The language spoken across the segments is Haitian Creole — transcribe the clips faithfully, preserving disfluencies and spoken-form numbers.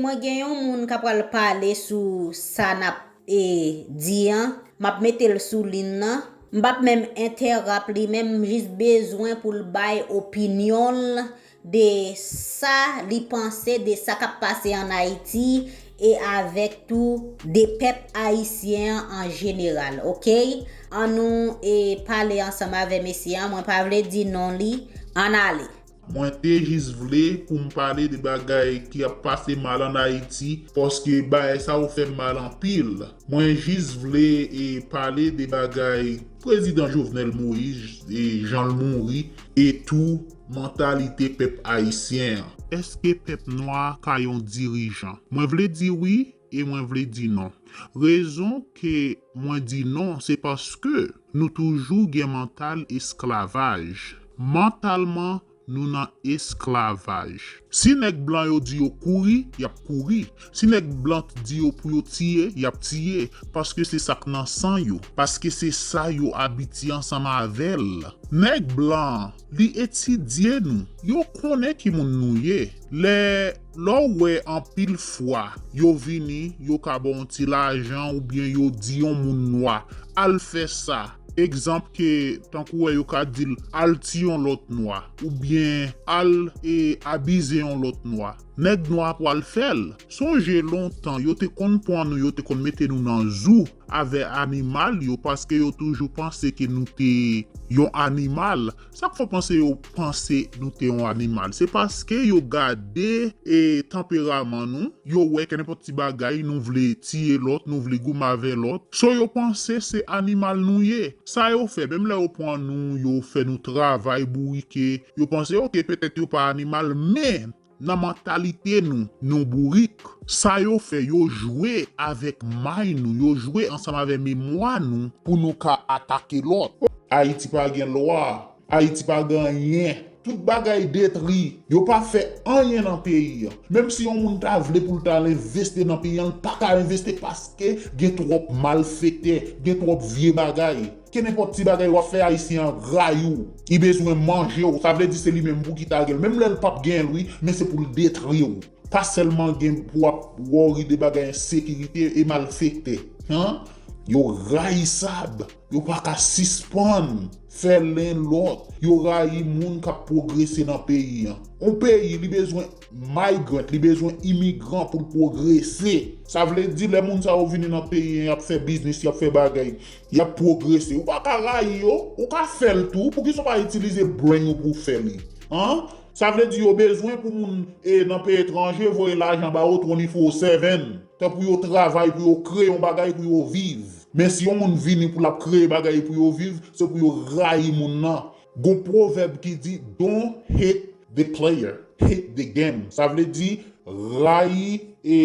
Mwen gen yon moun k ap pral pale sou sa n ap e, di an, m ap mete l sou liy nan. M p ap menm entèrap li, men m jis bezwen pou l bay opinyon l de sa li panse de sa k ap pase ann Ayiti e avèk tou de pèp ayisyen an an jeneral, oke? Annou e pale ansanm avè mesye an, mwen pa vle di non li, ann ale. Mwen te jis vle pou m pale de bagay ki ap pase mal ann Ayiti, paske bagay sa yo fè m mal anpil. Mwen jis vle e pale de bagay Prezidan Jovenel Moïse, e jan l mouri, e tou mantalite pèp ayisyen an. Èske pèp nwa ka yon dirijan? Mwen vle di wi e mwen vle di non. Rezon ke mwen di non, se paske nou toujou gen mantal esklavaj. Mantalman, nou nan esklavaj. Si nèg blan yo di yo kouri, y ap kouri. Si nèg blan di yo pou yo tiye, y ap tiye. Paske se sa k nan san yo. Paske se sa yo abitye ansanm avè l. Nèg blan an, li etidye nou. Yo konnen ki moun nou ye. Lè, lè w wè anpil fwa, yo vini, yo ka ba w yon ti lajan oubyen yo di yon moun nwa, al fè sa. Egzanp ke, tankou wè yo ka di l, al tiye yon lòt nwa, oubyen al e abize yon lòt nwa. Nèg nwa pral fè l. Sonje lontan, yo te konn pran nou, yo te konn mete nou nan zoo avè animal yo, paske yo toujou panse ke nou te yon animal. Sa k fè w panse yo panse nou te yon animal? Se paske yo gade e tanperaman nou, yo wè ke nenpòt ti bagay nou vle tiye lòt, nou vle goumen avè lòt. So yo panse se animal nou ye. Sa yo fè, menm lè yo pran nou, yo fè nou travay bourike, yo panse, oke, petèt yo pa animal, men nan mantalite nou, nou bourik. Sa yo fè, yo jwe avèk may nou, yo jwe ansanm avè memwa nou pou nou ka atake lòt. Ayiti pa gen lwa, Ayiti pa gen anyen. Tout bagay detri. Yo pa fè anyen nan peyi an. Menm si yon moun ta vle pou l ta al envesti nan peyi an, l pa ka envesti paske gen twòp malfektè, gen twòp vye bagay. Kenenpòt ti bagay w ap fè, Ayisyen an rayi w. Li bezwen manje w. Sa vle di se li menm pou ki ta gen l. Menm lè l p ap gen l, wi, men se pou l detri w. Pa sèlman gen pou w ap wòri de bagay ensekirite e malfektè. An? Yo rayisab. Yo pa ka sispann fè len lòt. Yo rayi moun k ap pwogrese nan peyi an. Yon peyi, li bezwen migrant, li bezwen imigran pou l pwogrese. Sa vle di, lè moun sa yo vini nan peyi an, y ap fè biznis, y ap fè bagay, y ap pwogrese. Ou pa ka rayi yo, ou ka fè l tou. Poukisa w pa itilize brain ou pou w fè li? An? Sa vle di yo bezwen pou moun e nan peyi etranje voye lajan ba yo twenty-four seven. Tan pou yo travay, pou yo kreye yon bagay pou yo viv. Men si yon moun vini pou l ap kreye bagay pou yo viv, se pou yo rayi moun nan. Gon pwovèb ki di, don't hate the player, hate the game. Sa vle di, rayi e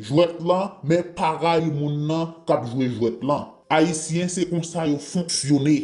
jwèt lan, men pa rayi moun nan k ap jwe jwèt lan. Ayisyen se konsa yo fonksyone.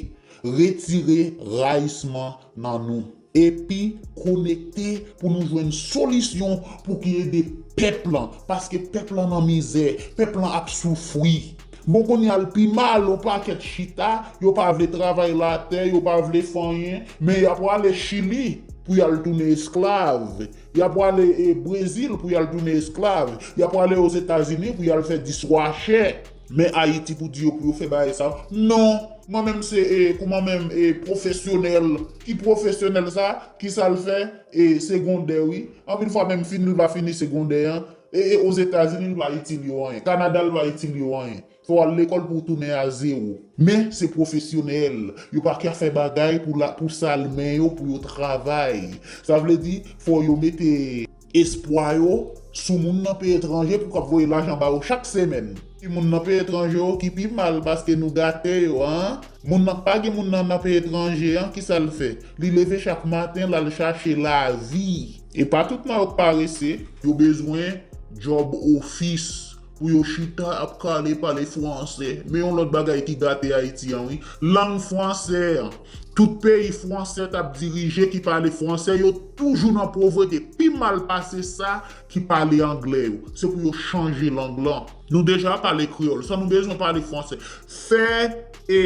Retire rayisman nan nou. Epi konekte pou nou jwenn solisyon pou ki ede pèp lan. Paske pèp lan nan mizè, pèp lan ap soufri. Bon, kounye a l pi mal, yon pakèt chita, yo pa vle travay latè, yo pa vle fè anyen, men y ap prale Chili pou y al tounen esklav. Y ap prale e, Brezil pou y al tounen esklav. Y ap prale Ozetazini pou y al fè diswachè. Men Ayiti pou di yo pou yo fè bagay sa. Non, mwen menm se e, kouman menm e, pwofesyonèl. Ki pwofesyonèl sa? Ki sa l fè? E segondè wi. Anpil fwa menm fini l pa fini segondè an. E, e Ozetazini l pa itil yo anyen. Kanada l pa itil yo anyen. Fò w al lekòl pou w tounen a zewo. Men se pwofesyonèl. Yo pa ka fè bagay pou la, pou sal men yo, pou yo travay. Sa vle di, fò yo mete espwa yo sou moun nan peyi etranje pou k ap voye lajan ba yo chak semèn. Ti moun nan peyi etranje yo ki pi mal paske nou gate yo, an. Moun nan k pa gen moun nan nan peyi etranje an, ki sa l fè? Li leve chak maten, l al chache lavi. E pa tout nwa yo k parese, yo bezwen djòb ofis. Pou yo chita ap kale pale fransè. Men yon lòt bagay ki gate Ayiti an wi. Lang fransè an. Tout peyi fransè t ap dirije ki pale fransè, yo toujou nan povrete. Pi mal pase sa ki pale anglè yo. Se pou yo chanje lang lan. Nou deja pale kreyòl, san nou bezwen pale fransè. Fè e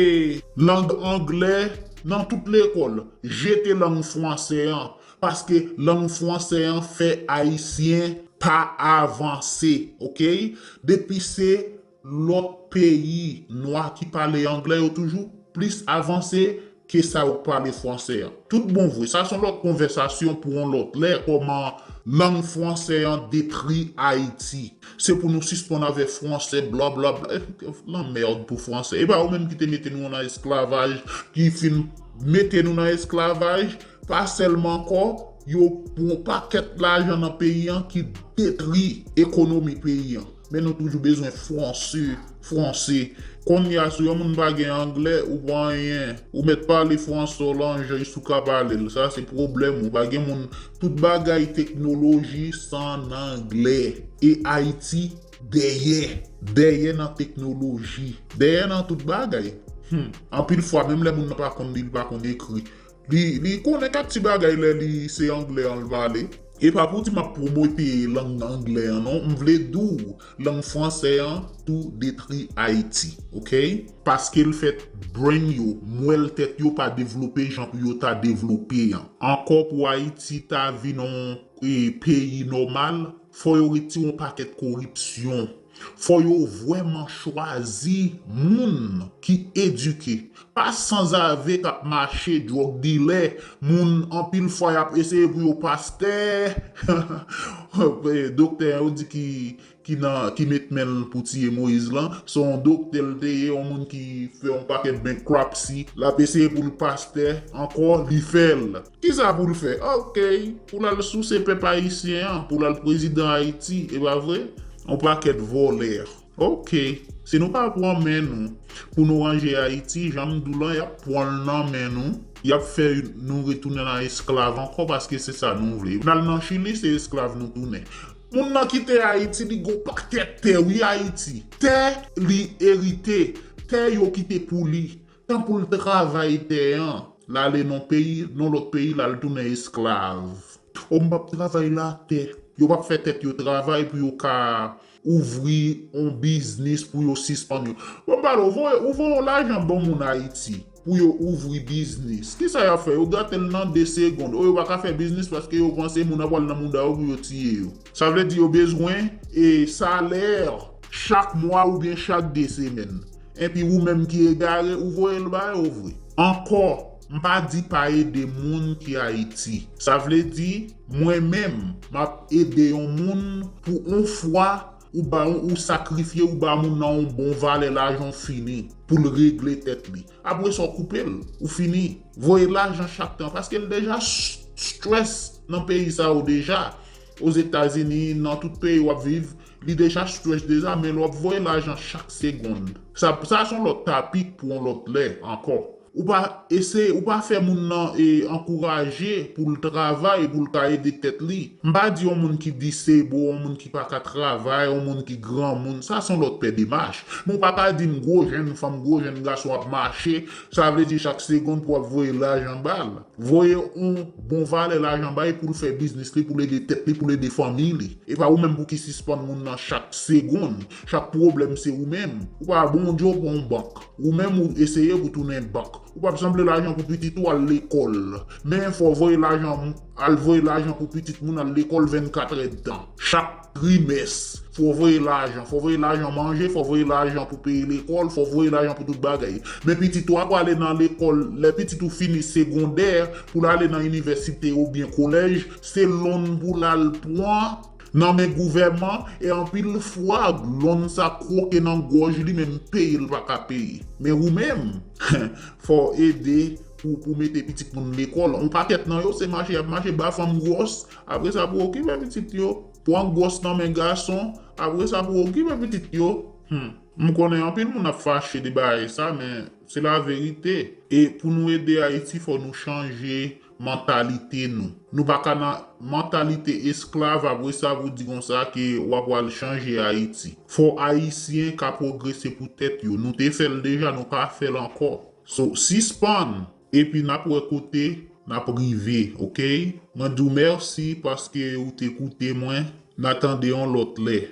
lang anglè nan tout lekòl. Jete lang fransè an. Paske lang fransè an fè Ayisyen pa avanse, oke? Depi se lòt peyi nwa ki pale anglè, yo toujou plis avanse ke sa yo k pale fransè an. Tout bon vre, sa se yon lòt konvèsasyon pou yon lòt lè, kòman lang fransè an detri Ayiti. Se pou nou sispann avè fransè, blablabla. Lanmèd pou fransè. E pa yo menm ki te mete nou nan esklavaj, ki fin mete nou nan esklavaj, pa sèlman ankò, yo pran yon pakèt lajan nan peyi an ki detri ekonomi peyi an. Men nou toujou bezwen fransè, fransè. Kounye a, si yon moun pa gen anglè, ou pa anyen. Ou mèt pale fransè w lan jan jis ou ka pale l. Sa se pwoblèm ou. Pa gen moun, tout bagay teknoloji se an anglè. E Ayiti dèyè. Dèyè nan teknoloji. Dèyè nan tout bagay. Hmm. Anpil fwa, menm lè moun nan pa konn li, li pa konn ekri. Li, li konnen kèk ti bagay lè li se anglè an l pale. E pa pou di m ap pwomote lang anglè an, non. M vle di w, lang fransè an tou detri Ayiti, oke? Paske l fè brain yo, mwèl tèt yo pa devlope jan pou yo ta devlope an. Ankò pou Ayiti ta vin yon, e, peyi nòmal, fò yo retire yon pakèt koripsyon. Fò yo vrèman chwazi moun ki edike. Pa sanzave k ap mache, drug dealer, moun anpil fwa y ap eseye pou yo pastè. Doktè yo di ki, ki nan, ki met men l pou tiye Moyiz lan. Se yon doktè l te ye, yon moun ki fè yon pakèt bankruptcy. L ap eseye pou l pastè, ankò, li fè l. Kisa pou l fè? Oke, pou l al souse pèp ayisyen an, pou l al prezidan Ayiti, e pa vre? Yon pakèt vòlè. Oke, si nou pa pran men nou pou nou ranje Ayiti, jan m di w lan, y ap pran l nan men nou, y ap fè nou retounen nan esklav ankò, paske se sa nou vle. N al nan Chili, se esklav nou tounen. Moun nan kite Ayiti, li gon pakèt tè, wi, Ayiti. Tè li erite, tè yo kite pou li. Tan pou l travay tè an, l ale nan peyi, nan lòt peyi, l al tounen esklav. O, m p ap travay latè. Yo p ap fè tèt yo travay pou yo ka ouvri yon biznis pou yo sispann yo. Bon, m pale, ou voye, ou voye yon lajan bon moun Ayiti pou yo ouvri biznis. Kisa y ap fè? Yo gate l nan de segonn. O, yo pa ka fè biznis paske yo panse moun ap pral nan mouda yo pou yo tiye yo. Sa vle di yo bezwen e salè chak mwa oubyen chak de semèn. Epi ou menm ki egare, ou voye l ba yo vre. Ankò, m pa di pa ede moun ki Ayiti. Sa vle di, mwen menm, m ap ede yon moun pou yon fwa ou ba, ou sakrifye, ou ba moun nan yon bon valè lajan, w fini, pou l regle tèt li. Apre sa, w koupe l, ou fini. Voye lajan chak tan, paske l deja s-, stress nan peyi sa yo deja. Ozetazini, nan tout peyi w ap viv, li deja stress deja, men l w ap voye lajan chak segonn. Sa, sa se yon lòt tapik pou yon lòt lè ankò. Ou pa eseye, ou pa fè moun nan e, ankouraje pou l travay, pou l ka ede tèt li. M pa di yon moun ki disable, yon moun ki pa ka travay, yon moun ki granmoun, sa se yon lòt pè demach. Men ou pa ka di m gwo jèn fanm, gwo jèn gason ap mache, sa vle di chak segonn pou w ap voye lajan ba l. Voye yon bon valè lajan ba l pou l fè biznis li, pou l ede tèt li, pou l ede fanmi li. E pa ou menm pou ki sispann moun nan chak segonn, chak pwoblèm se ou menm. Ou pa Bondye, ou pa yon bank. Ou menm ou eseye pou tounen bank. Ou p ap janm voye lajan pou pitit ou al lekòl. Men fò w voye lajan, al voye lajan pou pitit moun al lekòl vennkat èdtan. Chak trimès, fò w voye lajan. Fò w voye lajan manje, fò w voye lajan pou peye lekòl, fò w voye lajan pou tout bagay. Men pitit ou a prale nan lekòl, lè pitit ou fini segondè, pou l ale nan inivèsite oubyen kolèj, se lòn pou l al pran nan men gouvèman, e anpil fwa, lòn sa kwoke nan gòj li, menm peye l pa ka peye. Men ou menm, fò w ede pou, pou mete pitit moun lekòl. Yon pakèt nan yo, se mache y ap mache, ba fanm gwòs, apre sa pou okipe pitit yo. Pran gwòs nan men gason, apre sa pou okipe pitit yo. Hmm. M konnen anpil moun ap fache de bagay sa, men se laverite. E pou nou ede Ayiti, fò nou chanje mantalite nou. Nou pa ka nan mantalite esklav, apre sa pou di konsa ke w ap pral chanje Ayiti. Fò Ayisyen ka pwogrese pou tèt yo. Nou te fè l deja, nou ka fè l ankò. So, sispann, epi n ap wè kote n ap rive, oke? Mwen di w mèsi paske ou te koute mwen. N a tande yon lòt lè.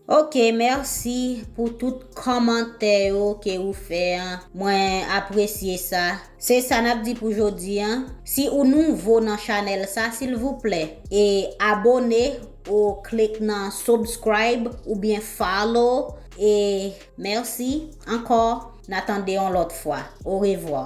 Ok, mèsi pou tout kòmantè yo ke ou fè an. Mwen apresye sa. Se sa n ap di pou jodi an. Si ou nouvo nan chanèl sa, silvouplè, e abòne ou klik nan subscribe oubyen follow. E mèsi ankò, n a tande yon lòt fwa. Orevwa.